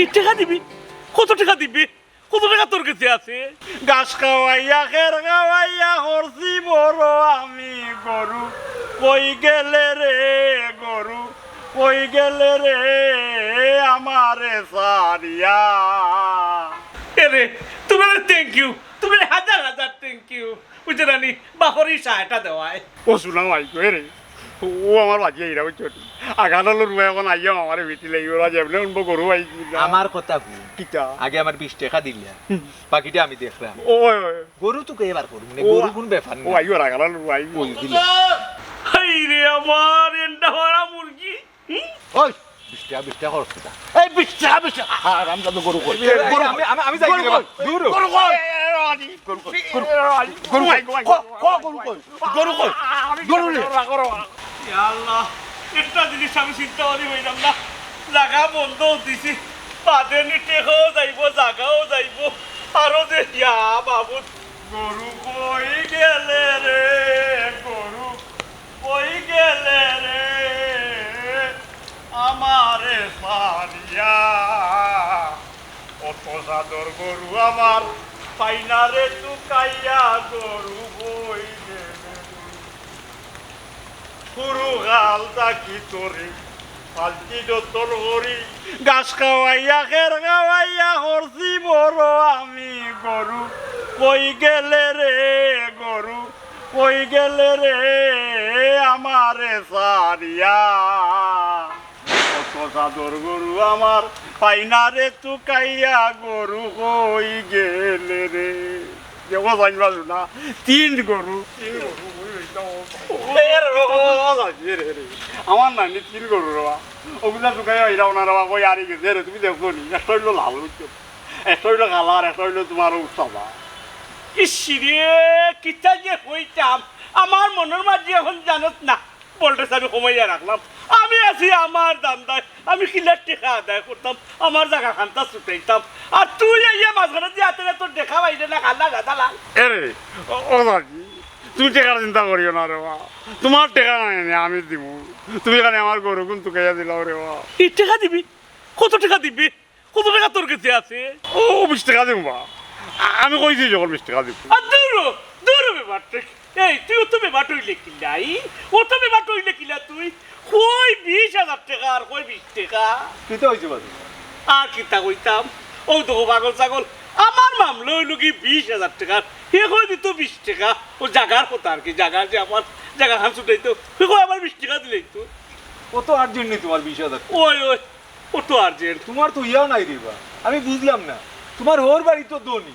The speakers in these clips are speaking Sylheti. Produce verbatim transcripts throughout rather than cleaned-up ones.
ই টেকা দিবি? কত টেকা দিবি? কত টেকা তোর গেছে আছে? ঘাস খাওয়াইয়া, খের খাওয়াইয়া করছি বড় আমি গরু, কই গেলে রে গরু, কই গেলে রে আমারে সারিয়া? এরে, তুমি থ্যাংক ইউ, তুমি হাজার হাজার থ্যাংক ইউ। বুঝছো না নি? বাপরে সাহায্যটা দেওয়ায়। ও শুনা ভাই, কই রে? ও আমার বাজি আইরা, বুঝছো নি? আগালালো রুয়া এখন আইয়া আমারে বেটি লাগি, ওরা যেমনে উনবো গরু আইছি না। আমার কথা কই? কিতা? আগে আমার বিশ টেকা দিলা, বাকিটা আমি দেখলাম। ওই, ওই। গরু তো কে এবার করুম, মানে ও, গরু কোন ব্যাপার ও না। আইও, আগালালো রুয়া আইও। ওই দিলে। হাই রে আমার, এন্ডা মারা মুরগি। হুম? ওই, বিশ টেকা, বিশ টেকা খরচ করতা। এই বিশ টেকা, বিশ টেকা। হারামজাদা গরু কই? এই, গরু আমি, আমি, আমি যাই গরু রে বাবা। কই? দূর হ। গরু কই? এ, এ, রাজি। গরু কই? গরু কই? গরু কই? ক, ক, গরু কই? গরু কই? গরু নে। ইয়া আল্লাহ, একটা জিনিস আমি চিন্তা করি হইলাম না। জাগা বন্ধক দিছি, বাদে নি টেকাও যাইবো, জাগাও যাইবো। আরো যে ইয়া মাবুদ, গরু কই গেলে রে গরু, কই গেলে রে আমারে সারিয়া? অত জাতর গরু আমার, পাই না রে তুকাইয়া গরু কই গেলে রে? হুরু গাল ডাকি তোরে, পালকি যতন করি। ঘাস খাওয়াইয়া, খের খাওয়াইয়া করছি বড় আমি গরু, কই গেলে রে গরু, কই গেলে রে আমারে সারিয়া? কত জাতর গরু আমার, পাই না রে তুকাইয়া গরু কই গেলে রে? দেখো জানি পারছো না, তিন গরু, তিন গরু, ওই, ওই, ওই, ওই, এ রে, ও, ও, ও, ও, এ রে, এ রে। আমার নানি তিন গরু রে বা। ওগুলা তুকাইয়া এরা ওনারা বা কই আরে গেছে রে, তুমি দেখছো নি? একটা হইলো লাল, বুঝছো? একটা হইলো কালা, আর একটা হইলো তোমার ও সাদা। ইস রে, কিতা যে কইতাম, আমার মনর মাঝে এখন জানোস না, বলটা আমি কমাইয়া রাখলাম। আমি আছি আমার ধান্দায়, আমি কিলার টেকা আদায় করতাম, আমার জাগা খান্তা ছুটাইতাম। আর তুই আইয়া মাঝখানে দিয়া তোর দেখা পাইলে না, কালা গাদা লাল। এ রে, ও, ও দাদি, তুমি টেকার চিন্তা করিও না রে বা। তোমার টেকা নাই নে, আমি দিমু। তুমি খালি আমার গরু কোন তুকাইয়া দিলাও রে বা। এই টেকা দিবি? কত টেকা দিবি? কত টেকা তোর গেছে আছে? ও, বিশ টেকা দিমু বা। আ-, আমি কইছি যখন বিশ টেকা দিমু। আর দূর হ, দূর হ বেবাট্রিক। এই, তুই অত বেবাট অইলে কিলা, ই? অত বেবাট অইলে কিলা তুই? কই বিশ হাজার টেকা আর কই বিশ টেকা? কিতা অইছে বাদে? আর কিতা কইতাম? ও তো পাগল ছাগল। আমার মামলা অইলো কি বিশ হাজার টেকার। হে কই দিত বিশ টেকা। ও জাগার কথা আর কি, জাগার যে আমার জাগা খান ছুটাইতো। হে কই আমার বিশ টেকা দিলেই তো। অত urgent নি তোমার বিশ হাজার? ওই, ওই। ও তো urgent। তোমার তো ইয়াও নাই রে বা। আমি বুঝলাম না। তোমার হউর বাড়ি তো ধনী।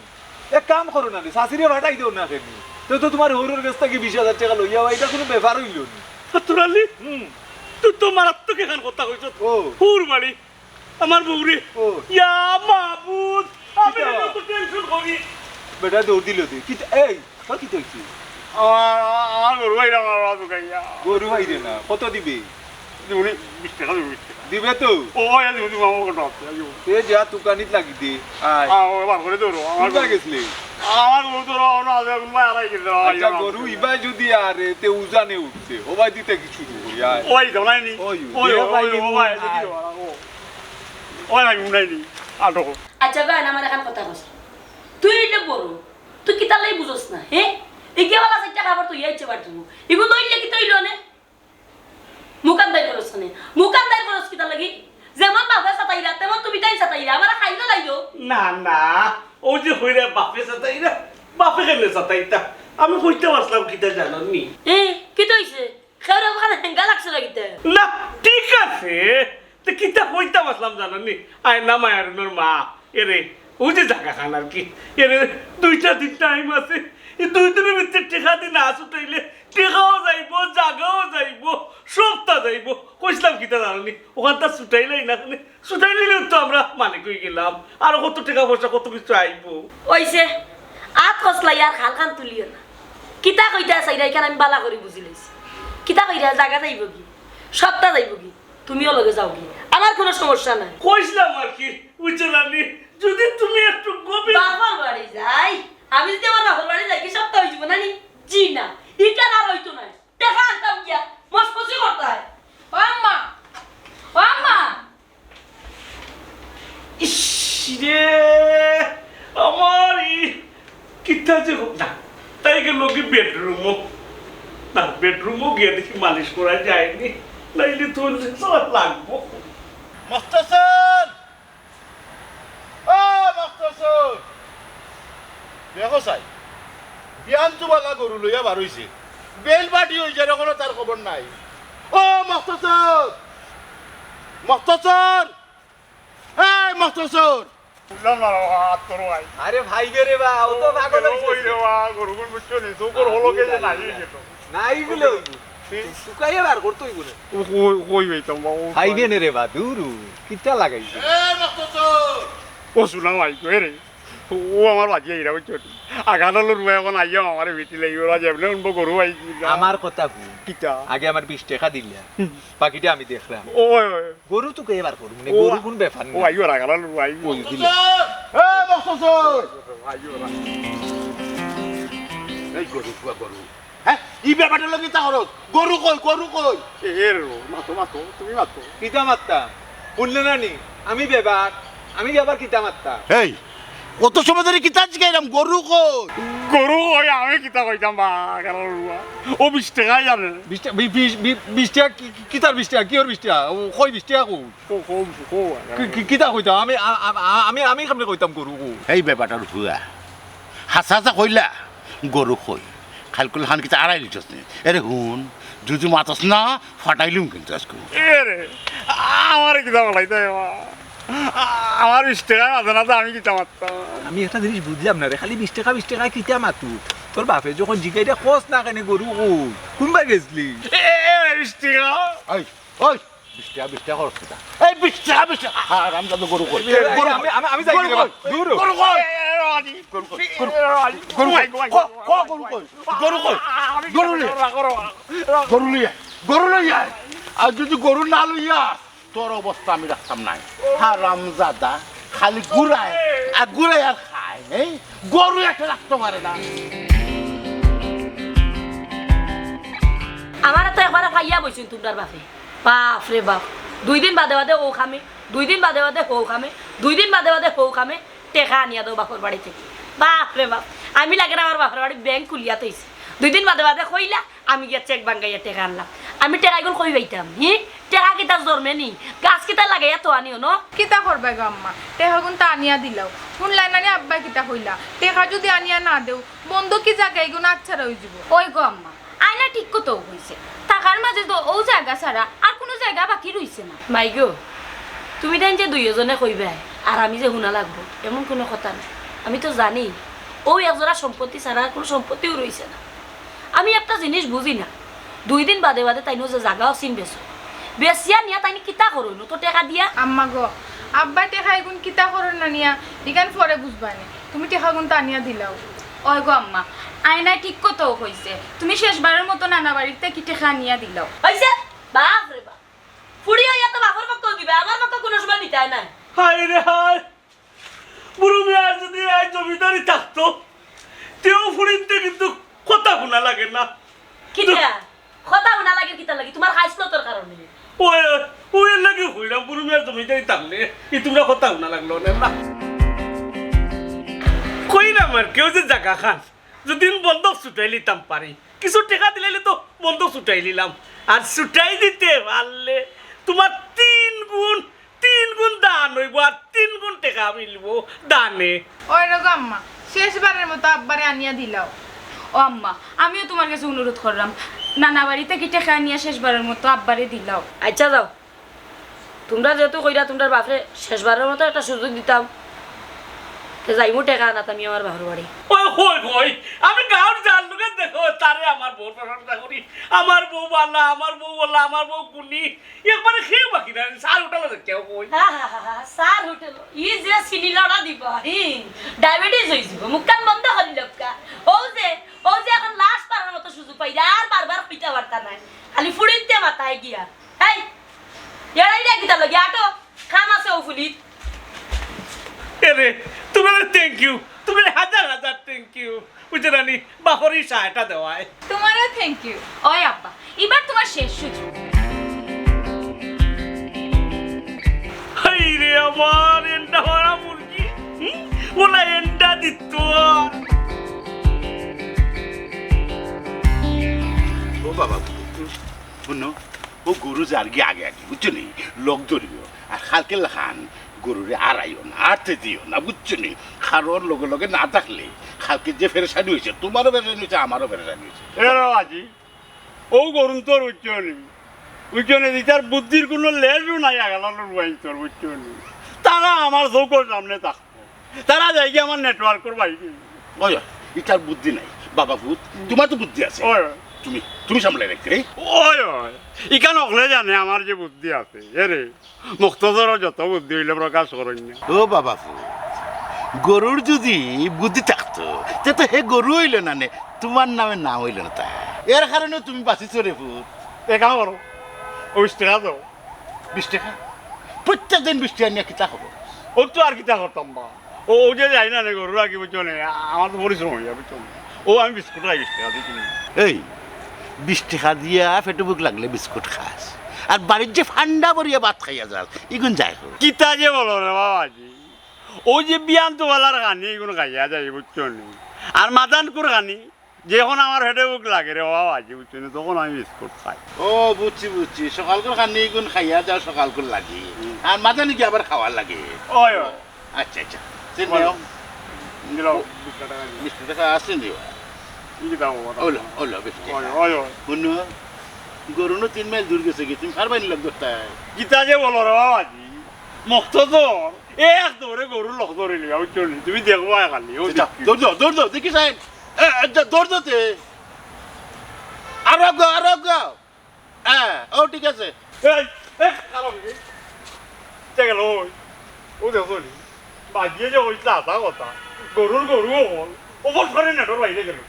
এক কাম করো না রে, শাশুড়ি ফাটাই দেও না কেন? তো, তো তোমার হউরর গেছ থাকি বিশ হাজার টেকা লইয়া আও, ইটা কোনো ব্যাপার অইলো নি। ফতুর আলী, হুম। তুই তো মারাত্মক এখান কথা কইছ। ও। হউর বাড়ি, আমার বউরে। ও। ইয়া মাবুদ, আমি কিতা? তো tension করি। বেটা দৌড় দিল দি। কিতা, এই, তোর কিতা অইছে? আমার, আমার গরু ভাই আমার বাবা তুকাইয়া। গরু ভাই রে না, কত দিবে? দিবনি বিশ টেকা, দিবনি বিশ টেকা। দিবে তো? ও, এই দিবনি মামা কত আছে, এই দিবনি। তে যা তুকানিত লাগি দে, আয়। আ, ও বার করে ধরো, আমার কোনটা গরু। গেছলে? আমার গরু ধরো, ওরা আছে, কোন ভাই আড়াই কেজি ধরো, আচ্ছা, আড়াই গরু কেজি। ইবা যদি আরে, তে উজানে উঠছে, ও ভাই দিতে কিছু করি, আয়। ওই তো নাই নি। ওই, ওই, দে ওই, ভাই, ওই, ও ভাই, আয়। দেখি, ওরা, ও। ওই ভাই, উনাই নি। আটো। আচ্ছা, ভাই, আমার এখন কথা কস। তুই এটা বড়, তুই কিতার লাগি বুঝস না, হে? ইগে বালা চাইরটা কাপড় তো ইয়াইছে বাড়িত। ইগু তো ইলে কিতা অইলো নে? মুকান্দাই করস নে। মুকান্দাই করস কিতার লাগি? যেমন বাপে সাতাইরা, তেমন তুমি তাই সাতাইরা। আমারে খাইলো লাইলো। না, না, ও যে কইরা বাপে সাতাইরা, বাপে কেনে সাতাইতা? আমি কইতাম আছলাম কিতা জানো নি? এ, কিতা অইছে? খেউর ওখানে হেঙ্গা লাগছে না কিতা? না, ঠিক আছে। তে কিতা কইতাম আছলাম জানো নি? আয় না মায়ারুনর মা, এরে, ও যে জাগা খান আর কি, এরে, দুইটা দিন time আছে, এই দুই দিনর ভিতরে টেকা দি না ছুটাইলে, টেকাও যাইবো, জাগাও যাইবো, সবতা যাইবো। কইছলাম কিতা জানো নি? ওখানতা ছুটাইলাই না কেনে? ছুটাইলিলেউ তো আমরা মালিক অই গেলাম, আর কত টেকা পয়সা কত কিছু আইবো। অইছে, আত কসলাই আর খালখান তুলিও না। কিতা কইতা চাইরা ইখান আমি বালা করি বুঝি লইছি। কিতা কইরা জাগা যাইবো কি? সবতা যাইবো কি? তুমিও লগে যাও কি? আমার কোনো সমস্যা নাই। কইছলাম আর কি, বুঝছো না নি? যদি তুমি একটু গভীর বাপর বাড়ি যাই, আমি যদি আমার বাপর বাড়ি যাই, কি সবতা অইযিবো না নি? জি না, ইখান আর অইতো নায়। টেকা আনতাম গিয়া, মস্কসি করতায়। ও আম্মা, ও আম্মা। ইস রে, আমার ই কিতা যে হ-, না, তাই গেল কি বেডরুমও। না, বেডরুমও গিয়া দেখি মালিশ করা যায়নি, নাইলে তো লাগবো। মখতসর! ও মখতসর! দেখো চাই, বিয়ান তো বালা গরু লইয়া বার অইছে, বেল বাটি অই যার, অখনো তার খবর নাই। ও মখতসর! মখতসর! এই মখতসর! বুঝলাম না রে বা, আত্তর ভাই। আরে ভাই রে বা, ও তো পাগল অইছে। ওই রে বা, গরুগুন বুঝছো নি? চোখর হলকে যে নাই অই গেল। নাই গেলে অইব। হুম। শুকাইয়া বার করতে অইব না। ও কই, কই অইতাম বা, ও ভাই কই? বেনে রে বা, দুরু, কিতা লাগাইছে? এ মখতসর! ও শোনা ভাই, কই রে? ও আমার বাজি আইরা বুঝছো নি? আগালালো রুয়া এখন আইয়া আমারে বেটি লাগি, ওরা যেমনে উনবো গরু আইছি না। আমার কথা হুন। কিতা? আগে আমার বিশ টেকা দিলা। হুম। বাকিটা আমি দেখলাম। ওই, ওই। গরু তো কে বার করুম নে, ও, গরু কোন ব্যাপার ও না। আইও, রাগালা লড়ু, আইও। কই দিলে? এ, মখতসর! আইও, রা- এই গরু, পুয়া গরু। হ্যাঁ? ই ব্যাপারটা লগে তা করো। গরু কই, গরু কই? এ, এ রে, মাতো, মাতো, তুমি মাতো। কিতা মাততাম? হুনলে না নি? আমি বেবাক, আমি আবার কিতা মাততাম? এই, কত সময় ধরে কিতা জিগাইলাম, গরু কই? গরু কই, আমি কিতা কইতাম বা, কারণ ও বিশ টেকাই জানে। বিশ টা-, বি-, বিশ, বি-, বিশ টেকা কি, কি, কিতার বিশ টেকা? কিওর বিশ টেকা? ও কই বিশ টেকা কই? কো, কো, কো, কি, কি, কিতা কইতাম? আমি, আ-, আ-, আ-, আমি, আমি কেমনে কইতাম গরু কই? এই বেবাটার হুয়া। হাছা হাছা কইলা, গরু কই? খালকুল হান কিতা আড়াই লিটার নি? এরে হুন, যদি মাতস না, ফাটাইলুম কিন্তু আজকে। এরে, আমারে কিতা বলাইতে বা? আমার বিশ টেকা আছে না তো আমি কিতা মাততাম? আমি একটা জিনিস বুঝলাম না রে, খালি বিশ টেকা, বিশ টেকা কিতা মাতু? তোর বাপে যখন জিগাইরা কস না কেনে গরু কই? কোনবা গেছলি? এ, এ, বিশ টেকা। এই, ওই, বিশ টেকা, বিশ টেকা খরচ কিতা? এই বিশ টেকা, বিশ টেকা। হারামজাদা গরু কই? এ, এ, গরু আমি, কই? আমি, আমি যাই গরু রে বা। কই? দূর হ। গরু কই? এ, এ, রাজি। গরু কই? গরু কই? গরু কই? ক, ক, গরু কই? গরু কই? গরু লই আয়। গরু লই আয়। আর যদি গরু না লইয়া তোর অবস্থা আমি রাখতাম নায়। হারামজাদা, খালি ঘুরায়, আর ঘুরায় আর খায়, হ্যাঁ? গরু একটা রাখতে পারে না। আমারে তো একবারে ফাইয়া বইছইন তুমরার বাপে। বাপ রে বাপ। দুই দিন বাদে বাদে ও খামে, দুই দিন বাদে বাদে হো খামে, দুই দিন বাদে বাদে হো খামে। টেকা আনিয়া দেও বাপর বাড়ি থাকি। বাপ রে বাপ, আমি লাগের আমার বাপর বাড়ি ব্যাংক খুলিয়া থইছি। দুই দিন বাদে বাদে কইলা, আমি গিয়া চেক ভাঙ্গাইয়া টেকা আনলাম। আমি টেকা ইগুন কই পাইতাম? হি? টেকা কিতা জন্মে নি? গাছ কিতা লাগাইয়া তো আনিও ন? কিতা করবায় গো আম্মা? টেকাগুন তা আনিয়া দিলাও। হুনলায় না নি আব্বায় কিতা কইলা? টেকা যুদি আনিয়া না দেও, বন্ধকি জাগা ইগুন আচ্ছাড়া অইযিবো। ওই গো আম্মা, আয়না ঠিক কথাউ কইছে। টেকার মাঝে তো অউ জাগা ছাড়া আর কুনু জাগা বাকি রইছে না। মাই গো, তুমি তাইন যে দুইওজনে কইবায়, আর আমি যে হুনা লাগবো, এমন কুনু কথা নাই। আমি তো জানি, অউ একজোড়া সম্পত্তি ছাড়া আর কুনু সম্পত্তিউ রইছে না। আমি একটা জিনিস বুঝি না, দুই দিন বাদে বাদে তাইন যে জাগা অছিন বেচো, বেচিয়া নিয়া তাইন কিতা করইন অত টেকা দিয়া? আম্মা গো, আব্বায় টেকা ইগুন কিতা করইন না নিয়া, ইখান পরে বুঝবায় নে। তুমি টেকাগুন তা আনিয়া দিলাও। ওই গো আম্মা, আয়নায় ঠিক কথাউ কইছে। তুমি শেষবারের মতো নানা বাড়ির থাকি টেকা আনিয়া দিলাও। অইছে? বাপ রে বাপ। ফুড়ি অইয়া তো বাপর পক্ষও দিবায়, আমার পক্ষ কুনু সময় নিতায় নায়। হায় রে হায়। বুরু মিয়ার যুদি আইজ জমিদারি থাকতো, তেউ ফুড়িন্তে কিন্তু কথা হুনা লাগে না। কিতা? কথা হুনা লাগে কিতা লাগি? তুমার খাইছলতর কারণে। ওই, ওই এর লাগি কইরাম, বুরু মিয়ার জমিদারি থাকলে, ই তুমরার কথা হুনা লাগলো না, না। কইরাম আর কেউ যে জাগা খান, যুদি বন্ধক ছুটাই লিতাম পারি, কিছু টেকা দিলাইলে তো বন্ধক ছুটাই লিলাম। আর ছুটাই দিতে পারলে তুমার তিন গুণ তিন গুণ দান অইবো, আর তিন গুণ টেকা মিলবো দানে। ওই রে গো আম্মা, শেষবারের মতো আব্বারে আনিয়া দিলাও। ও আম্মা, আমিও তুমার গেছে অনুরোধ কররাম, নানা বাড়ি থাকি টেকা আনিয়া শেষবারের মতো আব্বারে দিলাও। আইচ্ছা যাও, তুমরা যেহেতু কইরা তুমরার বাপরে শেষবারের মতো একটা সুযোগ দিতাম, তে যাইমু টেকা আনাত আমি আমার বাপর বাড়ি। ওই, ওই, ওই, আমি গাঁওর যার লগে দেখো, তারে আমার বউর প্রশংসা করি। আমার বউ বালা, আমার বউ বালা, আমার বউ গুণী। একবারে কেউ বাকি নাই, স্যার হোটেলে যাইতে হবে কই। হা, হা, হা, হা, স্যার হোটেল, ই যে চিনি লড়া দিবা, হি, ডায়াবেটিস অইযিবো, মুখখান বন্ধ করি লউক্কা। অউ যে, অউ যে এখন লাশ পাড়ার মতো সুযোগ পাইরা, আর বারবার কইতা পারতা নায়, খালি ফুড়িন্তে মাতায় গিয়া। এই, এড়াইরা কিতা লাগি, আটো, কাম আছে অউ ফুলিত। এরে, তুমারে thank you, তুমারে হাজার হাজার thank you। বুঝছো না নি? বাপরে ই সাহায্যটা দেওয়ায়। তুমারেও thank you। ওই আব্বা, ইবার তুমার শেষ সুযোগ। হায় রে আমার, এন্ডা ও বাবা, হুনো, ও গরু যারগি আগে আগে, বুঝছো নি? লগ ধরিও। আর কালকে লাখান গরুরে আড়াইও না, আড়তে দিও না, বুঝছো নি? কারণ লগে লগে না থাকলে কালকে যে পেরেশানি অইছে, তুমারও পেরেশানি অইছে, আমারও পেরেশানি অইছে। এ রে বাবাজি, ও গরুন তোর বুঝছো নি? বুঝছো নি? ইতার বুদ্ধির কুনু লেজও নাই, আগালানোর বাইন তোর বুঝছো নি? তারা আমার চউখর সামনে থাকতো, তারা যাইগি আমার networkর বাইরে। ওই, ওই, ইতার বুদ্ধি নাই। বাবা ভূত, তুমার তো বুদ্ধি আছে। ওই, ওই। তুমি, তুমি সামলাই রাখতে, এই? ওই, ওই। ইখান অকলে জানে আমার যে বুদ্ধি আছে। এরে, মক্তদরর যত বুদ্ধি অইলে প্রকাশ করইন না। ও বাবা ভূত, গরুর যুদি বুদ্ধি থাকতো, তে তো হে গরু অইলো না নে, তুমার নামে নাম অইলো না তা। এর কারণে তুমি বাঁচিছো রে ভূত। এ কাম করো, ও বিশ টেকা দেও। বিশ টেকা? প্রত্যেক দিন বিশ টেকা নিয়া কিতা খবর? ও তো আর কিতা করতাম বা। ও, ও যে যাই না নে গরুর আগে, বুঝছো নে, আ-, আমার তো পরিশ্রম অইয়া, বুঝছো নে। ও আমি বিস্কুট খাই বিশ টেকা দিয়া কিনি। এই, বিশ টেকা দিয়া পেটো ভুক লাগলে বিস্কুট খাস, আর বাড়ির যে ফান্ডা ভরিয়া ভাত খাইয়া যাস, ইগুন যায় কই? কিতা যে বলো রে বাবাজি, ও যে বিয়ান তো বালার খানি, ইগুন খাইয়া যাই, বুঝছো নি? আর মাদানকুর খানি, যখন আমার পেটো ভুক লাগে রে বাবাজি, বুঝছো নি, তখন আমি বিস্কুট খাই। ও, বুঝছি, বুঝছি, সকালকুর খানি ইগুন খাইয়া যাও সকালকুর লাগি, হুম। আর মাদানি গিয়া আবার খাওয়ার লাগি। ওই, ওই। আচ্ছা, আচ্ছা। চিন বলো। নেও। দিলাও, বিশ টেকা দিলাও। বিশ টেকা আছে নি? কি দাও, ওটা? ওলো, ওলো, বিশ টেকা। ওই, ওই, ওই। হুনো, গরু নু তিন মাইল দূর গেছে গি, তুমি পারবায় নি লগ ধরতায়? কিতা যে বলো রে বাবাজি, মক্তদর, এক দৌড়ে গরু লগ ধরিলিবা, বুঝছো নি? তুমি দেখবায় খালি, ও আচ্ছা, দেখি। দৌড় দাও, দৌড় দাও, দেখি সাইন। এ, এ, দৌড় দাও তে। আরো আগাও, আরো আগাও। হ্যাঁ, ও ঠিক আছে। এই, এই, কারণ কি? কে গেল ওই? ও দেখো নি, বাজিয়ে যে ওই হাছা কথা, গরুর গরু অকল, অবসরে নেটর বাইরে গেল।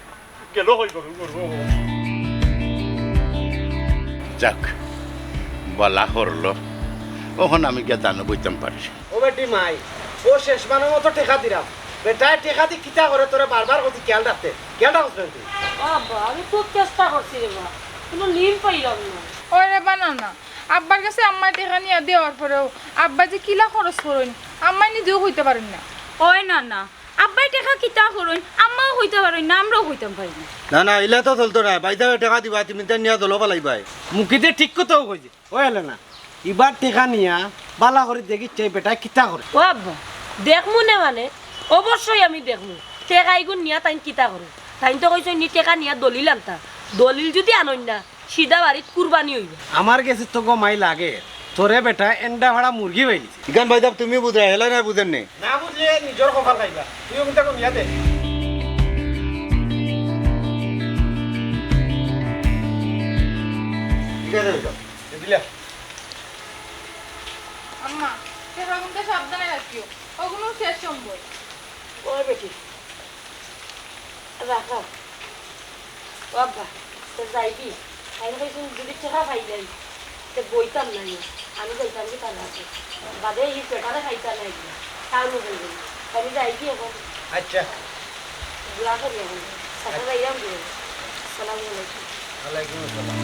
গেল কই গরুর গরু অকল? যাক, বালা করলো। অখন আমি গিয়া দানো বইতাম পারি। ও বেটি মাই, ও শেষবারর মতো টেকা দিরাম। বেটায় টেকা দি কিতা করে তোরে বারবার কইছি খেয়াল রাখতে। খেয়াল রাখছ না তুই? বাবা, আমি খুব চেষ্টা করছি রে মা, কুনু লিন পাইলাম না। ওই রে বা নানা, আব্বার গেছে আম্মায় টেকা নিয়া দেওয়ার পরেও আব্বায় যে কিলা খরচ করইন, আম্মায় নিজেও কইতা পারইন না। ওই নানা, আব্বায় টেকা কিতা করইন, আম্মাও কইতা পারইন না, আমরাও কইতাম পারি না। না, না, ইলা তো চলতো নায়। বাইদাবে টেকা দিবা, তুমি তাই নিয়া দলো ফালাইবায়। মুখে দিয়া ঠিক কথাউ কইছে। ওই এলে না, ইবার টেকা নিয়া বালা করি দেখিস চাই বেটায় কিতা করে। ও আব্বা, দেখমু নে মানে, অবশ্যই আমি দেখমু। টেকা ইগুন নিয়া তাইন কিতা করে? তাইন তো কইছইন নি টেকা নিয়া দলিল আনতা। দলিল যুদি আনইন না, সিধা বাড়িত কুরবানি অইবো। আমার গেছে তো গো মাই লাগে, তোরে বেটায় এন্ডা ফাড়া মুরগি পাইলিছে। ইখান বাইদাব তুমি বুঝরায়, হেলা না বুঝের নি। না বুঝলে নিজর কপাল খাইবা। তুইও কিন্তু এখন নিয়া দে। ঠিক আছে, বেটা। এ দিলা। আম্মা, টেকা কিন্তু সাবধানে রাখিও। অগুন শেষ সম্বল। ওই বেটি, রাখো। ও আব্বা, তে যাইগি? আমি কইছি, যুদি টেকা পাই যাই, তে বইতাম না আমি। আমি যাইতাম কি তার কাছে? বাদে ই বেটারে খাইতা নাই কি? তার মতো করি। আমি যাইগি এখন? আচ্ছা। দোয়া করি এখন। সাথে যাইলাম কি? আসসালামু আলাইকুম। ওয়ালাইকুম আসসালাম।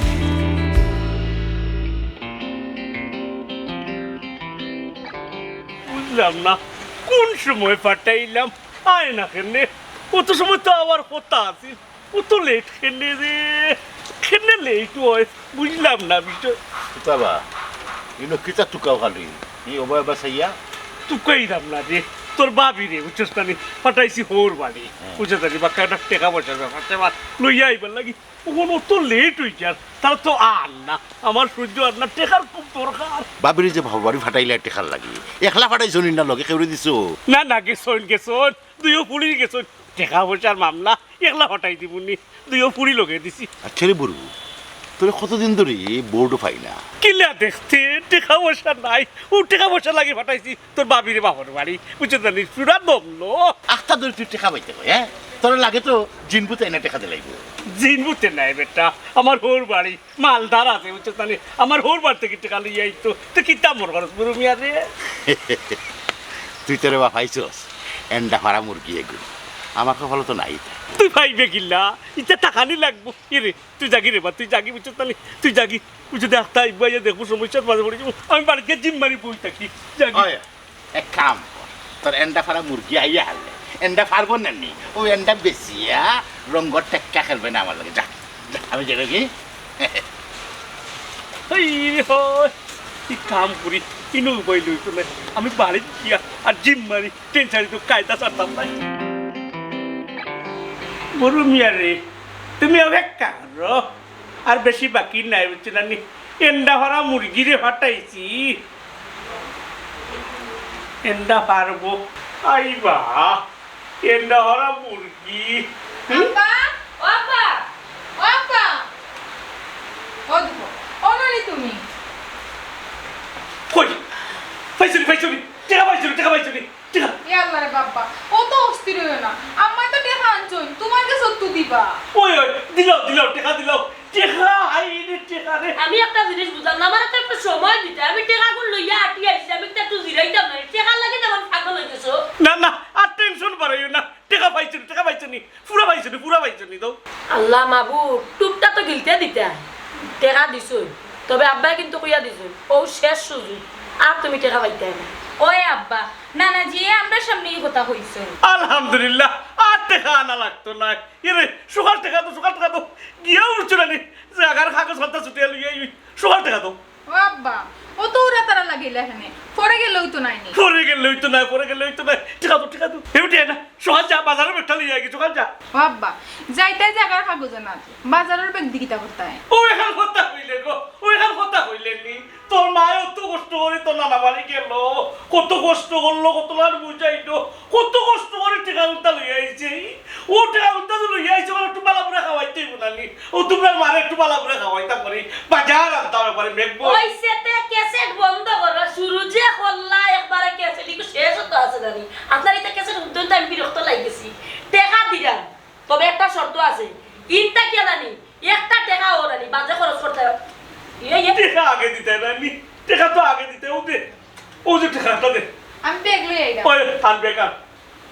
বুঝলাম না, কোন সময় ফাটাইলাম? আয় না কেনে? অত সময় তো আওয়ার কথা আছিল। অত লেট কেনে রে? কেনে লেট অয়? বুঝলাম না বিষয়। কিতা বা, ইনো কিতা তুকাও খালি? ই অবায় বা চাইয়া? তুকাইরাম না রে, তোর ভাবিরে, বুঝছস না নি? ফাটাইছি হউর বাড়ি। হ্যাঁ। বুঝছস না নি? বাক্কা একটা টেকা পয়সার ব্যাপার, টেকা লইয়া আইবার লাগি। অখন অত লেট অই যার, তারা তো আর না। আমার সহ্য আর না, টেকার খুব দরকার। ভাবিরে যে বাবার বাড়ি ফাটাইলায় টেকার লাগি, একলা ফাটাইছো নি না লগে কেউরে দিছো? না, না, গেছইন, গেছইন। দুইও ফুড়ি গেছইন। টেকা পয়সার মামলা, একলা ফাটাই দিমু নি। দুইও ফুড়ি লগে দিছি। আচ্ছা রে বুরু, তোরে কতদিন ধরি বউটো পাই না। কিলা দেখতে, টেকা পয়সা নাই। অউ টেকা পয়সার লাগি ফাটাইছি তোর ভাবিরে বাপর বাড়ি। বুঝছস না নি? পুরা দমলো। আখতা ধরি তুই টেকা পাইতে কই, হ্যাঁ? তোর লাগে তো জিনপুতে এনে টেকা দিলাইবো। জিনপুতে নাই বেটা, আমার হউর বাড়ি। মালদার আছে, বুঝছস না নি? আমার হউর বাড়ি থাকি টেকা লইয়া আইতো। তে কিতা মনো করস, বুরু মিয়া রে? তুই তো রে বা পাইছস, এন্ডা ফাড়া মুরগি এগু। আমার কপালো তো নাই। তুই পাইবে কিলা? ইতা থাকানি লাগবো। এ রে, তুই যাগি রে বা, তুই যাগি, বুঝছস না নি? তুই যাগি। বুঝছস না নি? আখতা আইবো, আইয়া দেখবো, সমস্যার মাঝে পড়ি যাইমু। আমি বাড়িত গিয়া জিম মারি বই থাকি। যাগি। অয়, এক কাম কর, তোর এন্ডা ফাড়া মুরগি আইয়া হারলে, এন্ডা পারবো না নি? ও এন্ডা বেচিয়া রঙ্গর টেক্কা খেলবে না আমার লগে। যা, যা, আমি যাই কি? এই রে হয়, কি কাম করি, ইনো উপায় লইতো না। আমি বাড়িত গিয়া আর জিম মারি, টেনশনে তো কায়দা ছাড়তাম না। বড় মিয়া রে, তুমি অপেক্ষা করো, আর বেশি বাকি নাই, বুঝছো না নি? এন্ডা ভরা মুরগিরে ফাটাইছি, এন্ডা পারবো। আইবা। এন্ডা হরা মুরগি। আব্বা, ও আব্বা, ও আব্বা। ও দেখো, ও নানি তুমি। কই? পাইছো নি, পাইছো নি? টেকা পাইছো নি, টেকা পাইছো নি? টেকা। এ আল্লাহ রে বাবা, অত অস্থির হইও না। আম্মায় তো টেকা আনছইন, তুমার গেছে তো দিবা। ওই, ওই, দিলাও, দিলাও, টেকা দিলাও। টেকা, হায় রে, টেকা রে। আমি একটা জিনিস বুঝলাম না, আমারে তো একটু সময় দিতে। আমি টেকাগুন লইয়া আটি আইছি, আমি তো একটু জিরাইতাম না। টেকার লাগি যেমন পাগল হয়ে গেছো। না, না, আর টেনশন বাড়াইও না। টেকা পাইছো নি, টেকা পাইছো নি, পুরা পাইছো নি, পুরা পাইছো নি, দাও। আল্লাহ মাবুদ, টুপটা তো গিলতে দিতা। টেকা দিছইন, তবে আব্বায় কিন্তু কইয়া দিছইন, ও শেষ সুযোগ, আর তুমি টেকা পাইতায় না। ওই আব্বা, নানাজিয়ে আমরার সামনে ই কথা কইছইন। আলহামদুলিল্লাহ, আর টেকা আনা লাগতো না। এরে, সকাল টেকা তো, সকাল টেকা তো। গিয়া উঠছো না নি, জাগার কাগজ খাতা ছুটিয়া লইয়া আইবি। সকাল টেকা তো। ও আব্বা, অত উড়াতাড়া লাগাইলা কেনে? পরে গেলে অইতো নায় নি? পরে গেলে অইতো নায়, পরে গেলে অইতো নায়। টেকা তো, টেকা তো। এ উঠিয়া না, সকাল যা, বাজারর ব্যাগটা লইয়া আয় গি, সকাল যা। ও আব্বা, যাইতায় জাগার কাগজ আনাত, বাজারর ব্যাগ দি কিতা করতায়? ও এখান কথা কইলে গো, ও এখান কথা কইলে নি। তোর মায় অত কষ্ট করি তোর নানা বাড়ি গেল, কত কষ্ট করলো, কত লার বুঝাইলো, কত কষ্ট করি টেকা উল্টা লইয়া আইছে। ও টেকা উল্টা তো লইয়া আইছে, ওর একটু বালা বুরা খাওয়াইতে অইবো না নি? ও তুমরার মারে একটু বালা বুরা খাওয়াইতাম পারি, বাজার আনতাম পারি, মেঘ বল। ওই সেটে ক্যাসেট বন্ধ করো, শুরু যে করলা একবারে ক্যাসেট, একটু শেষ হতো আছে জানি। আপনার এটা ক্যাসেট হুনতে হুনতে আমি বিরক্ত লাগি গেছি। টেকা দিলাম, তবে একটা শর্ত আছে, ইনতা কে জানি, একটা টেকা ও জানি, বাজে খরচ করতে হবে। ইয়ে, ইয়ে। টেকা আগে দিতে না নি, টেকা তো আগে দিতে, ও দে, ও যে টেকাটা দে। আমি ব্যাগ লই আইলাম। ওই, আন ব্যাগ আন।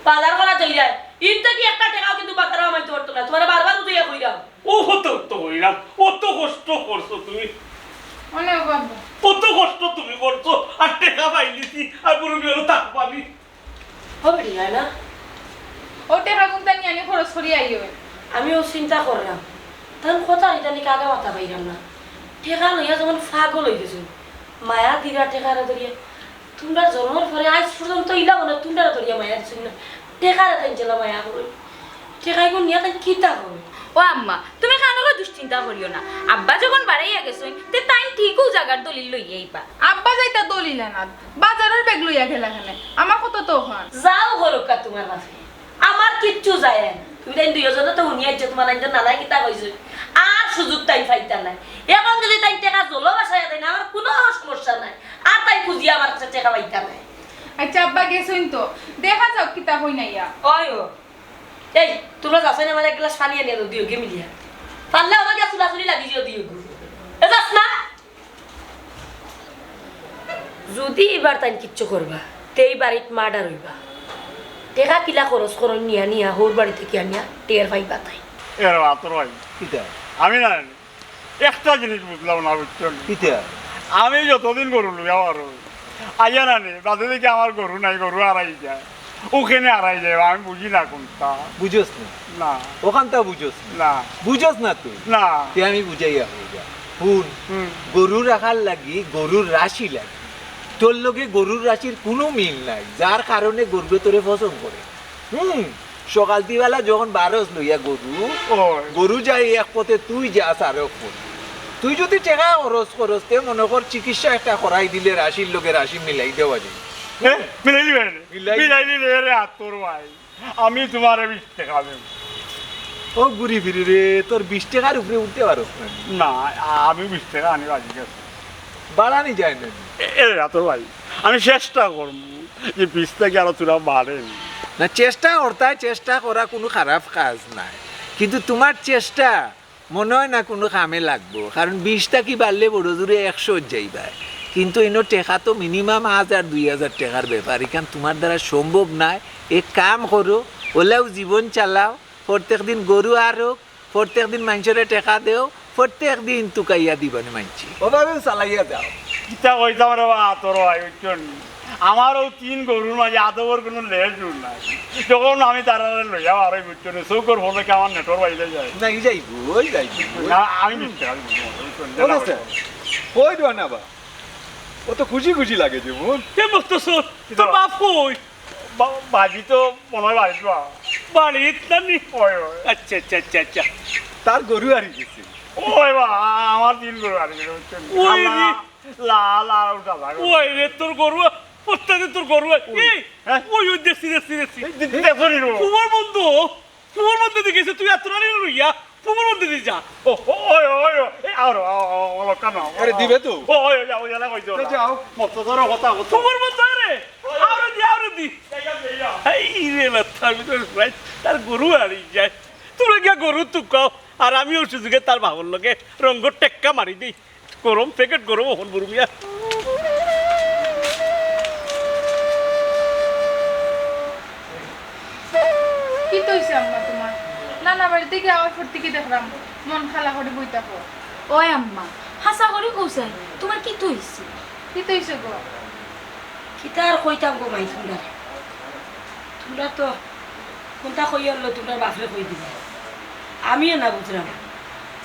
বাজার করা যাই যায়। ইন থাকি একটা টেকাও কিন্তু বাজারো আমাইতে পারতো না। তুমারে বারবার উঠাইয়া কইরাম। ও কত কষ্ট কইরাম, অত কষ্ট করছো তুমি। অনেক বাবু। অত কষ্ট তুমি করছো, আর টেকা পাইলিছি, আর বুরু বিয়ারও থাকবানি। ও বেটি, হয় না? ও টেকা গুনতা নিয়ে আনি খরচ করি আইও। আমিও চিন্তা করলাম, তার কথা এটা নিয়ে কাগা মাথা পাইলাম না। টেকা লইয়া যেমন পাগল হয়ে গেছে, মায়া দিরা টেকারে ধরিয়া। তুমরা জন্মর পরে আজ পর্যন্ত ইলা মনে তুমরা ধরিয়া মায়া দিছইন না। টেকারে তাইন জেলা মায়া করইন। টেকাইগুন নিয়া তাইন কিতা করইন? ও আম্মা, তুমি কেনে দুশ্চিন্তা করিও না। আব্বা যখন বাড়াইয়া গেছইন, তে তাইন ঠিকউ জাগার দলিল লইয়া আইবা। আব্বা যাইতা দলিল আনাত, বাজারর ব্যাগ লইয়া গেলা কেনে? আমার কথা তো অখান। যাও করুক্কা তুমার বাপে। আমার কিচ্ছু যায় না। তুমি তাইন দুইজনে তো হুনিয়া আইছো, তুমার আইনতে নানায় কিতা কইছে। আর সুযোগ তাইন পাইতা নায়। এখন যদি তাইন টেকা জলো ভাসাইয়া দেয় না, আমার কুনু সমস্যা নাই। আর তাইন খুঁজিয়া আমার কাছে টেকা পাইতা নায়। আচ্ছা আব্বা গেছইন তো, দেখা যাউক কিতা কইন আইয়া। ওই ও, এই, তুমরা যাছইন আমারে এক গ্লাস পানি আনিয়া দেও, দুইওগু মিলিয়া। পারলে আমার গিয়া চুলাচুলি লাগি যাও দুইওগু। এ যাছ না? যদি ইবার তাইন কিচ্ছু করবা, তে ই বাড়িত মার্ডার অইবা। টেকা কিলা খরচ করইন নিয়া নিয়া, হউর বাড়ি থাকি আনিয়া টের পাইবা তাইন। এরে বাতর ভাই, কিতা? আমি না জানি। একটা জিনিস বুঝলাম না, বুঝছো নি? কিতা? আমি যতদিন গরু লইয়া আর আইয়া না নি, বাদে দেখি আমার গরু নাই, গরু হারাই যায়। অখানে হারাই যায়, আমি বুঝি না কুনটা। বুঝোস না? না। অখানটা বুঝোস না? না। বুঝোস না তুই? না। তে আমি বুঝাইয়া কইরাম। হুন, হুম। গরু রাখার লাগি গরুর রাশি লাগে। তোর লগে গরুর রাশির কুনু মিল নাই, যার কারণে গরুয়ে তোরে পছন্দ করে। হুম, সকালতিবেলা যখন বারস লইয়া গরু, ওই। গরু যায় এক পথে, তুই যাস আরক পথে। তুই যদি টেকা খরচ করস, তে মনে কর চিকিৎসা একটা করাই দিলে রাশির লগে রাশি মিলাই দেওয়া যায়। হ্যাঁ, মিলাই দিবে রে। মিলাই মিলাই দিবে রে, আতর ভাই। আমি তুমারে বিশ টেকা দেব। ও ঘুরি ফিরি রে, তোর বিশ টেকার উপরে উঠতে পারস না। না, আমি বিশ টেকা আনি রাজি আছি। বাড়ানি যায় না। এ, এ, আতর ভাই, আমি চেষ্টা করমু যে বিশ থাকি আরো থুড়া বাড়ে। না, চেষ্টা করতায়, চেষ্টা করা কুনু খারাপ কাজ নায়, কিন্তু তুমার চেষ্টা মনে অয় না কুনু কামে লাগবো, কারণ বিশ থাকি বাড়লে বড় জোরে একশো যাইবায়, কিন্তু ইনো টেকা তো minimum হাজার দুই হাজার টেকার ব্যাপার, ইখান তুমার দ্বারা সম্ভব নায়। এক কাম করো, অলাউ জীবন চালাও, প্রত্যেক দিন গরু আরক, প্রত্যেক দিন মাইনষরে টেকা দেও, প্রত্যেক দিন তুকাইয়া দিবানি মাইনষে। অভাবেউ চালাইয়া যাও। কিতা কইতাম রে বা, তোর ভাই, বুঝছো নি? আমার অউ তিন গরুর মাঝে আদবর কুনু লেজ জুর নাই। যখন আমি তারারে লইয়া বারই, বুঝছো নি, চউখর পলকে আমার নেটর বাইরে যায়। না, ই যাইবো, ওই যাইবো। না, আমি মিথ্যা কথা বলছি না। কই দিবা না বা? ও তো খুশি খুশি লাগে যে মন। এ মকতছর, তোর বাপ কই? বা-, বাজি তো মনে হয় বাড়িত বা। বাড়িত না নি? ওই, ওই। আচ্ছা, আচ্ছা, আচ্ছা, আচ্ছা। তার গরু হারি গেছে। ওই বা, আমার তিন গরু হারি গেছে, বুঝছো নি? ওই রে। লাল, লাল আর উঠা ভাই। ওই রে, তোর গরু, ওস্তাদে তোর গরু। ওই, এই, হ্যাঁ? ওই, ওই, দেখছি, দেখছি, দেখছি। এই, দে-, দে-, দেখো নি গো। তোমার বন্ধু, তোমার বন্ধু দেখে গেছে, তুই এত রানি লইয়া, তোমার বন্ধু দিয়ে যা। ও, ও, ওই, ওই, ওই, এই, আরো, আ, আ, অলকা না। আরে, দিবে তো? ও, ওই, ওই, ওই, ওই, ওই, ওই, তো যাও। মত ধরো কথা, কথা। তোমার বন্ধু, আরে, আরে দি, আরে দি। এই, এই, এই। এই রে, না, আমি তো রাইত, তার গরু হারি যায়। তোমরা গিয়া গরু তুকাও, আর আমি ওই সুযোগে তার বাবার লগে রঙ্গ টেক্কা মারি দেই। গরম প্যাকেট, গরম অখন বুরু মিয়া। কিতা অইছে আম্মা তোমার? নানা বাড়ি থাকি আওয়ার পর থাকি দেখরাম মন খালা করি বই থাকো। ওই আম্মা, হাছা করি কও চাই, তোমার কিতা অইছে? কিতা অইছে গো? কিতা আর কইতাম গো মাই তুমরারে। তুমরা তো কুনতা কইয়ার লগে তুমরার বাপরে কই দিবা। আমিও না বুঝরাম।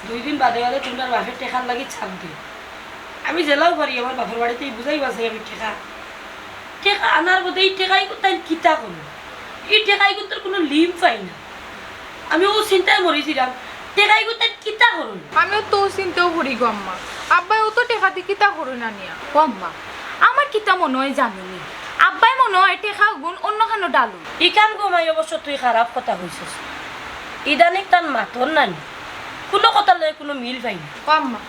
দুই দিন বাদে বাদে তুমরার বাপে টেকার লাগি চাপ দেয়। আমি যেলাও পারি আমার বাপর বাড়িত বুঝাইবার চাই আমি টেকা। টেকা আনার বাদে ই টেকাইগুর তাইন কিতা করইন? ই টেকাইগুর তো কুনু লিম পাই না। আমি অউ চিন্তায় মরিছিলাম, টেকাইগুর তাইন কিতা করইন? আমিও তো অউ চিন্তাউ করি গো আম্মা। আব্বায় অত টেকা দি কিতা করইন আনিয়া? ও আম্মা, আমার কিতা মনো অয় জানো নি? আব্বায় মনো অয় টেকাগুন অন্য খানো ডালইন। ইখান গো মাই অবশ্য তুই খারাপ কথা কইছস। ইদানিং তান মাতর না নি, কুনু কথার লগে কুনু মিল পাই না। ও আম্মা,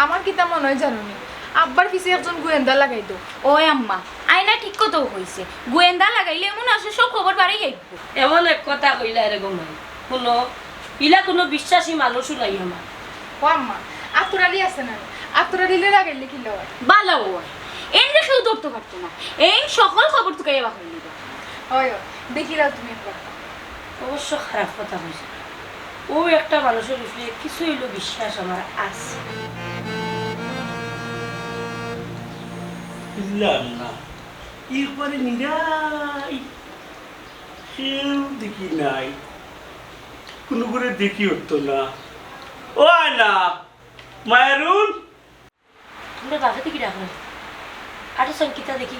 আমার কিতা মনো অয় জানো নি? আব্বার পিছে একজন গোয়েন্দা লাগাই দেও। ওই আম্মা, আয়না ঠিক কথাউ কইছে। গোয়েন্দা লাগাইলে এমন আছে সব খবর বাড়াই আইবো। এমন এক কথা কইলায় রে গো মাই। হুনো, ইলা কুনু বিশ্বাসী মানুষও নাই আমার। ও আম্মা, আতর আলী আছে না? আতর আলীরে লাগাইলে কিলা অয়? বালা অয়। এইনরে কেউ ধরতো পারতো না। এইন সকল খবর তুকাইয়া বার করি দিবা। অয়, অয়, দেখিলাও তুমি একবার। অবশ্য খারাপ কথা কইছো। অউ একটা মানুষর উপরে কিছু অইলেও বিশ্বাস আমার আছে। বুঝলাম না, এরপরে নিরাই কেউ দেখি নাই, কুনু করে দেখি উঠতো না। ও আয়না, মায়ারুন, তুমরা বাপে থাকি ডাকো না। আটো সাইন কিতা দেখি।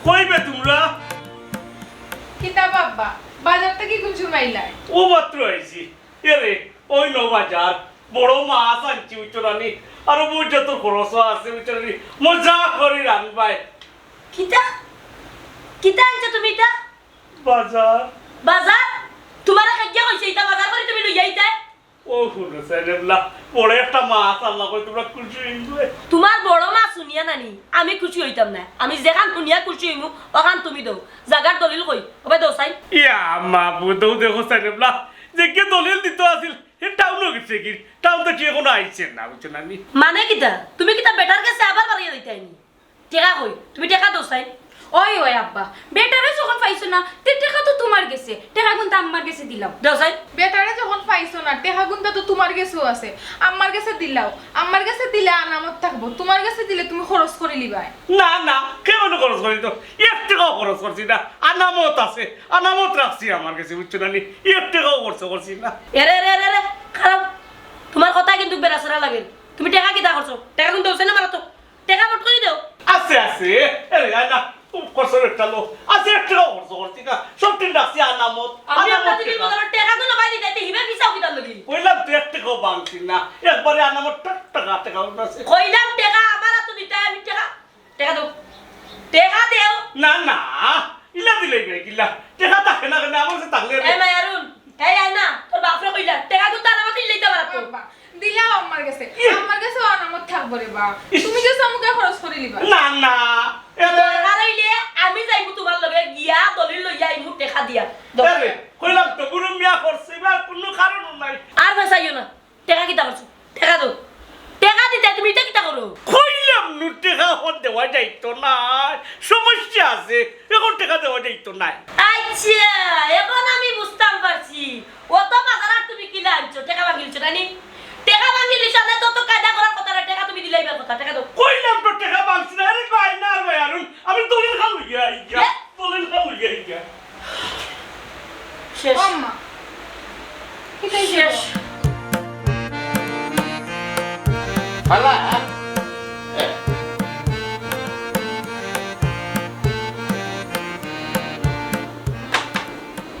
কই বে তুমরা? কিতা বাবা, বাজার থাকি কুন সময় আইলায়? অউ মাত্র আইছি। এরে, অউ নু বাজার, বড় মাছ আনছি, বুঝছো না নি? আরো বুঝছো তো খরচও আছে, বুঝছো না নি? মজা করি রানবায়। কিতা? কিতা আনছো তুমি ইতা? বাজার। বাজার? তুমারে কে গিয়া কইছে ইতা বাজার করি তুমি লইয়া আইতায়? ও হুনো সাইনেবলা, বড় একটা মাছ আনলাম, কই তুমরা খুশি অইবায়? তুমার বড় মাছ হুনিয়া না নি, আমি খুশি অইতাম না। আমি যেখান হুনিয়া খুশি অইমু, অখান তুমি দেও। জাগার দলিল কই? ওবায় দেও চাইন। ইয়া মাবুদ, অউ দেখো সাইনেবলা, যেগিয়ে দলিল দিতো আছিল, হে টাউনো গেছে গি, টাউন থাকি এখনো আইছে না, বুঝছো না নি? মানে কিতা? তুমি কিতা বেটার গেছে আবার বাড়িয়া যাইতায় নি? টেকা কই? তুমি টেকা দেও চাইন। ওই, ওই আব্বা, বেটারে যখন পাইছো না, তে টেকা তো তুমার গেছে, টেকাগুন তো আম্মার গেছে দিলাও। দেও চাইন। বেটারে যখন পাইছো না, টেকাগুন তো তুমার গেছেও আছে, আম্মার গেছে দিলাও। আম্মার গেছে দিলে আনামত থাকবো, তুমার গেছে দিলে তুমি খরচ করিলিবায়। না, না, কেমনে খরচ করি তো? এক টেকাও খরচ করছি না, আনামত আছে, আনামত রাখছি আমার গেছে, বুঝছো না নি? এক টেকাও খরচ করছি না। এরে, এরে, এরে, এরে, খারাপ। তুমার কথা কিন্তু বেড়াছেড়া লাগে। তুমি টেকা কিতা করছো? টেকাগুন দেও চাইন না মারা তো। টেকা মোট করি দেও। আছে, আছে। এরে, আয় না। খুব খরচ একটা লো। আছে, এক টেকাও খরচ করছি না। সব দিন রাখছি আনামত। আমি আনামত একটা জিনিস টেকা। বললাম, টেকাগুন বাই দিতে, তে হিবার পিছাও কিতা লাগি? কইলাম তো এক টেকাও ভাঙছি না। একবারে আনামত টাক টাকা, টেকা উঠছে। কইলাম টেকা আমার আতো দিতে, আমি টেকা, টেকা দেও। টেকা দেও। না, না। ইলা দিলে ইবে কিলা? টেকা থাকে না কেনে? আমার কাছে থাকলে রে। এ মায়ারুন, এই আয় না, তোর বাপরে কইলা, টেকাগুন তো আনামত ইলাইতে পারতো। বাবা, দিলাও আম্মার গেছে। ইয়ে। আম্মার গেছে আনামত থাকবো রে বা। ইস। তুমি গেছো আমুকে খরচ করিলিবায়। না, না। এ দরকার অইলে আমি যাইমু তুমার লগে গিয়া দলিল লইয়া আইমু টেকা দিয়া। দরকার। এরে, কইলাম তো গুরু মিয়া খরচ ইবার কুনু কারণ নাই। আর ফেসাইও না। টেকা কিতা করছো? টেকা দেও। টেকা দিতে তুমি ইটা কিতা করো? কইলাম নু টেকা অখন দেওয়া যাইতো নায়। সমস্যা আছে। অখন টেকা দেওয়া যাইতো নায়। আচ্ছা, অখন আমি বুঝতাম পারছি। অত বাজার আর তুমি কিলা আনছো? টেকা ভাঙিলছো না নি? টেকা ভাঙি দিছ না, তো, তো কায়দা করার কথা না, টেকা তুমি দিলাইবার কথা, টেকা দাও। কইলাম তো টেকা ভাঙছি না, আরে ভাই না, আর ভাই আরুন, আমি দলিল খান লইয়া আইগা, এ? দলিল খান লইয়া আইগা। শেষ। আম্মা, এটাই শেষ। শেষ। ফালা। এ।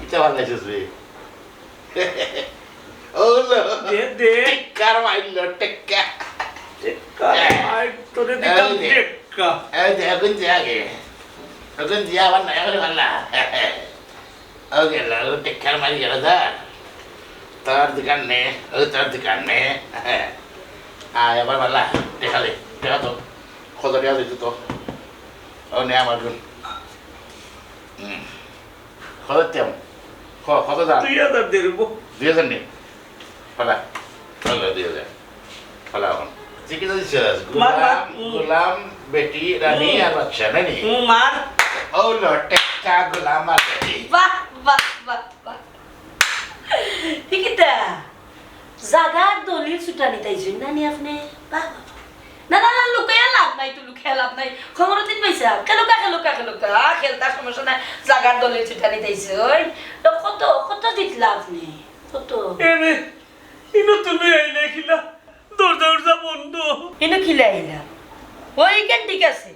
ইটা ভালা লাগছে রে। ও লো। দে, দে। টেক্কার মাইল, টেক্কা। টেক্কা, এ। আই তোরে দিতাম এই দে। টেক্কা। এই দে, এখন যে আগে। এখন যে আবার নয়া করে ফালা। ও গেল, ও টেক্কার মারি গেল তার। তার দোকান নে, ও তার দোকান নে। আয়, আবার ফালা, টেকা দে, টেকা তো। কত টেকা দিতে তো? ও নে আমার গুণ। হুম। কত টেকা? ক-, কত দাম? দুই হাজার দে রে বো। দুই হাজার নে। ফালা। ফালা দুই হাজার। ফালা এখন। তুই কি জানিস? মার, মার। গোলাম, হুম। গোলাম, বেটি, রানী হুম। আর বাচ্চা, নানি? হুম, মার। ও লো, টেক্কা, গোলাম আর বেটি। বাহ, বাহ, বাহ, বাহ। ই কিতা? জাগার দলিল ছুটানিত আইছইন নানি আপনে? বাহ, বাহ, বাহ। না, না, না, লুকাইয়া লাভ নাই তো, লুকাইয়া লাভ নাই। খবর দিন পাইছা? খেলুকা, খেলুকা, খেলুকা। খেলতা সমস্যা নাই। জাগার দলিল ছুটানিত আইছইন। তো কত, কত দিতলা আপনে? কত? এ রে, ইনো তুমি আইলে কিলা? দরজা উরজা বন্ধ। ইনো কিলা আইলা? ওইখান ঠিক আছে।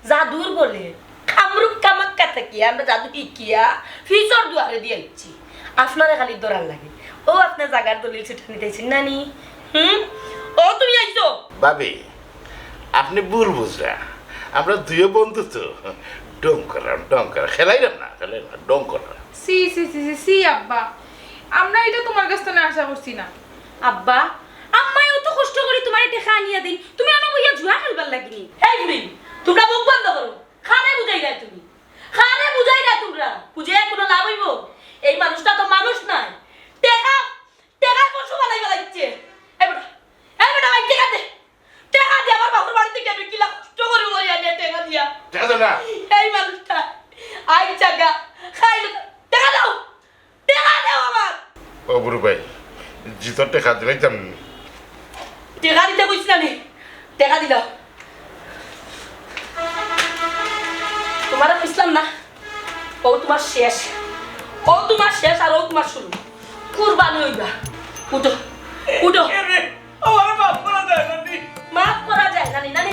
জাদুর বলে, কামরূপ কামাখ্যা থাকিয়া আমরা জাদু শিখিয়া ফিসর দুয়ারে দি আইছি। আপনারে খালি ধরার লাগি। ও, আপনে জাগার দলিল ছুটানিত আইছইন নানি? হুম? ও, তুমি আইছো? ভাবি, আপনে ভুল বুঝরা। আমরা দুইও বন্ধু তো। ঢং কররাম, ঢং করা। খেলাইরাম না, খেলাইরাম না, ঢং কররাম। ছি, ছি, ছি, ছি, ছি, আব্বা। আমরা ইটা তুমার গেছ থনে আশা করছি না। আব্বা, আম্মায় অত কষ্ট করি তুমারে টেকা আনিয়া দেইন, তুমি অনো বইয়া জুয়া খেলবার লাগি নি? এই বুড়ি, তুমরা মুখ বন্ধ করো। কারে বুঝাইরায় তুমি? কারে বুঝাইরায় তুমরা? বুঝাইয়া কুনু লাভ অইবো? এই মানুষটা তো মানুষ নায়। টেকা, টেকা পশু বানাই বানাইছে। এই বেটা, এই বেটা, ভাই, টেকা দে। টেকা দে, আমার বাপর বাড়ি থাকি আমি কিলা কষ্ট করি করি আনিয়া টেকা দিয়া। টেকা দে না। এই মানুষটা, আই জাগা, খাইল, টেকা দাও। টেকা দেও আমার। ও বুরু ভাই, জিতর টেকা দিলাইতাম নি। টেকা দিতে কইছি না নি? টেকা দিলাও। তুমারে কইছলাম না? ও তুমার শেষ। ও তুমার শেষ আর ও তুমার শুরু। কুরবানি অইবা। উঠো, উঠো। এ রে, আমারে মাফ করা যায় না নি? মাফ করা যায় না নি, নানি?